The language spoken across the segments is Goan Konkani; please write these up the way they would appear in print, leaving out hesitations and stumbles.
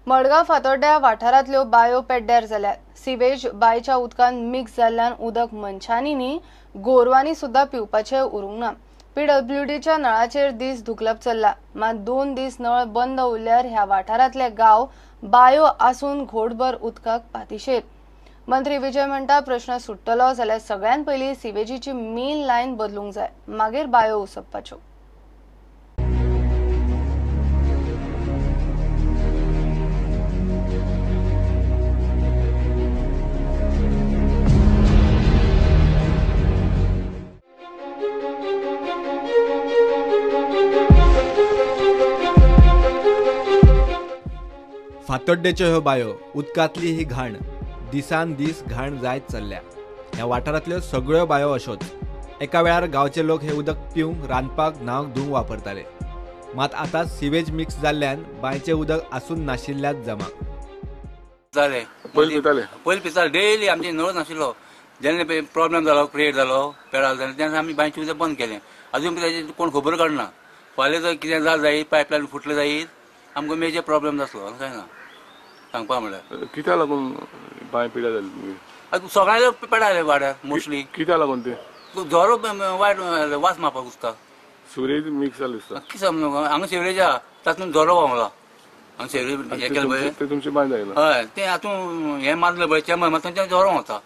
मडगांव फातोड्ड्या वाठारांतल्यो बायो पेड्ड्यार जाल्यात. सिवेज बायच्या उदकान मिक्स जाल्ल्यान उदक मनशांनी न्ही गोरवांनी सुद्दां पिवपाचें उरूंक ना. पीडब्ल्यूडीच्या नळाचेर दीस धुकलप चल्ला. मात 2 दीस नळ बंद उरल्यार ह्या वाठारांतले गांव बायो आसून घोटभर उदकाक पातिशेर. मंत्री विजय म्हणटा प्रश्न सुट्टलो जाल्यार सगळ्यात पयलीं सिवेजीची मेन लायन बदलूंक जाय, मागीर बायो उसपपाच्यो. फातोड्डेच्यो ह्यो बायो, उदकांतली ही घाण, दिसान दीस घाण जायत चल्ल्या. ह्या वाठारांतल्यो सगळ्यो बायो अश्योच. एका वेळार गांवचे लोक हे उदक पिवंक, रांदपाक, न्हावंक धुवंक वापरताले. मात आतां सिवेज मिक्स जाल्ल्यान बांयचें उदक आसून नाशिल्ल्याच जमा जालें. पयलीं पिताले डेली, आमचे नळ नाशिल्लो. जेन्ना प्रॉब्लेम जालो, क्रिएट जालो, पेडाल जालें, तेन्ना आमी बांयचें उदक बंद केलें. अजून ताजें कोण खबर काडना. फाल्यां जर कितें जालें जायत, पायपलायन फुटलें जायत, आमकां मेजर प्रॉब्लेम जातलो. कांय ना सांगपा म्हणल्यार. कित्याक लागून बांय पिड्यार जाली? आतां सगळ्यांक पेडाले वाड्यार मोस्टली. कित्याक लागून ते झरो वायट वास मारपाक दिसता. सिवरेज मिक्स जालें दिसता. कितें समजू, हांगा सिवरेज आहा तातूंत झरो व्हांवला. हांगा सिवरेज हें केलें पळय, तुमची बांय जायना. हय, तें हातूंत हें मारलें पळय, चेंबर मारता थंयच्यान झरो व्हांवता.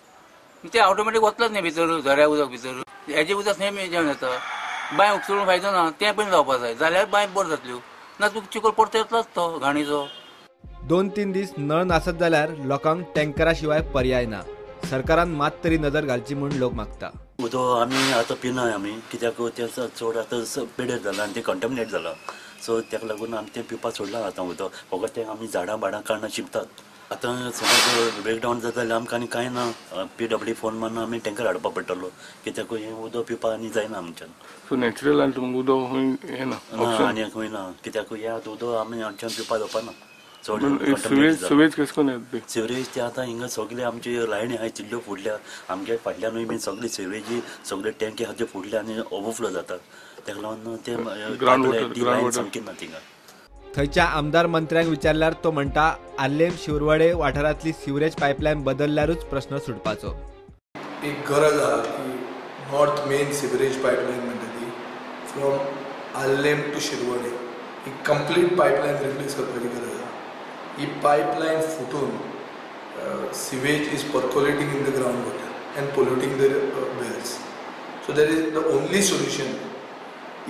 तें ऑटोमॅटीक वतलेंच न्ही भितर, झऱ्या उदक भितर. हेजें उदक सेम जेवण येता. बांय उकसळून फायदो ना, तें पयलीं जावपा जाय, जाल्यार बांय बरी जातल्यो. ना तुका चिखल परतो येतलोच तो घाणीचो. 2-3 दीस नळ नासत जाल्यार लोकांक टँकरा शिवाय पर्याय ना. सरकारान मात तरी नजर घालची म्हूण लोक मागता. उदक आमी आतां पिनाय आमी, कित्याक तें चड आतां पेड्यार जाला आनी तें कंटामिनेट जाला. सो ताका लागून आमी तें पिवपाक सोडलां आतां उदक. फकत तें आमी झाडां बाडां काडना शिंपतात. आतां समज ब्रेकडावन जाता जाल्यार आमकां आनी कांय ना. पीडब्ल्यू फोन मारून आमी टँकर हाडपा पडटलो, कित्याक हें उदक पिवपाक आनी जायना आमच्यान. सो नॅचरल आनी तुमकां उदक खंय येना, आनी खंय ना, कित्याक हें आतां उदक आमी आमच्यान पिवपाक जावपा ना. सिवेज कशें करून येता? सिवरेज ते आतां हिंगा सगळे आमचे लायनी आहाय तितल्यो फुडल्या, आमगे फाटल्यानूय बीन सगळे सिवरेजी सगळे टँकी आहा त्यो फुडल्या आनी ओवरफ्लो जाता. ताका लागून ते लायन सामकी ना थिंगा. थंयच्या आमदार मंत्र्यांक विचारल्यार तो म्हणटा आर्लेम शिरवडे वाठारांतली सिवरेज पायपलायन बदलल्यारूच प्रश्न सुटपाचो. एक गरज आहा की नॉर्थ मेन सिवरेज पायपलायन म्हणटा ती फ्रॉम आर्लेम टू शिरवडे ही कंप्लीट पायपलायन रिप्लेस करपाची गरज आहा. ही पायपलायन फुटून sewage is percolating in the ground water and polluting the wells. So that is the only solution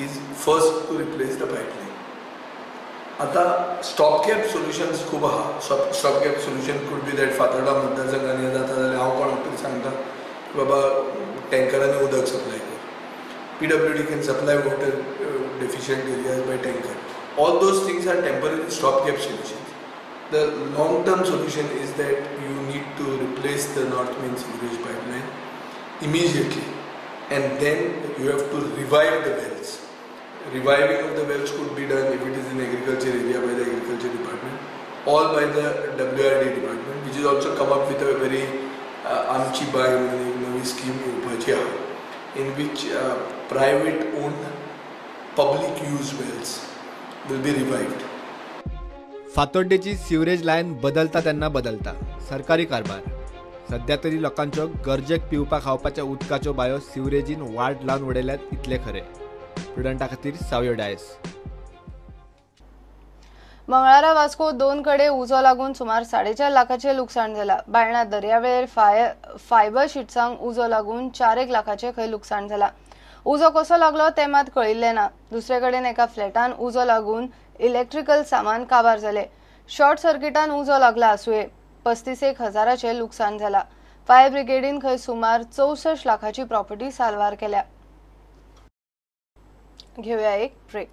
is first to replace the pipeline. आता स्टॉप गॅप सोल्युशन्स खूब आहा. Stop gap solution could be that Fatorda मतदारसंघांनी जाता जाल्यार हांव कोणाक तरी सांगता की बाबा टँकरांनी उदक सप्लाय कर. PWD can supply water deficient areas by tanker. All those things are temporary stop gap solutions. The long term solution is that you need to replace the north main sewerage pipeline immediately and then you have to revive the wells. Reviving of the wells could be done if it is in agriculture area by the agriculture department or by the WRD department, which is also come up with a very Amchi Bai Navi scheme येवपाची आहा, in which private owned public use wells will be revived. फातोड्डेची sewerage line बदलता तेन्ना बदलता सरकारी कारभार. सध्या तरी लोकांच्यो गरजेक पिवपा खावपाच्या उदकाच्यो बायो सिवरेजीन वाट लावन उडयल्यात इतलें खरें. प्रुडंटा खातीर सावयो डायस. मंगळारा वास्को 2 कडे उजो लागून सुमार 4.5 लाखाचें लुकसाण जालां. बायणा दर्यावेळेर फायबर शिट्सांक उजो लागून 4 लाखाचें खंय लुकसाण जालां. उजो कसो लागलो तें मात कळिल्लें ना. दुसरे कडेन एका फ्लॅटान उजो लागून इलेक्ट्रिकल सामान काबार जालें. शॉर्ट सर्किटान उजो लागला आसुये. 35 हजाराचें लुकसाण जालां. फायर ब्रिगेडीन खंय सुमार 64 लाखाची प्रॉपर्टी साल्वार केल्या. घेवया एक ब्रेक.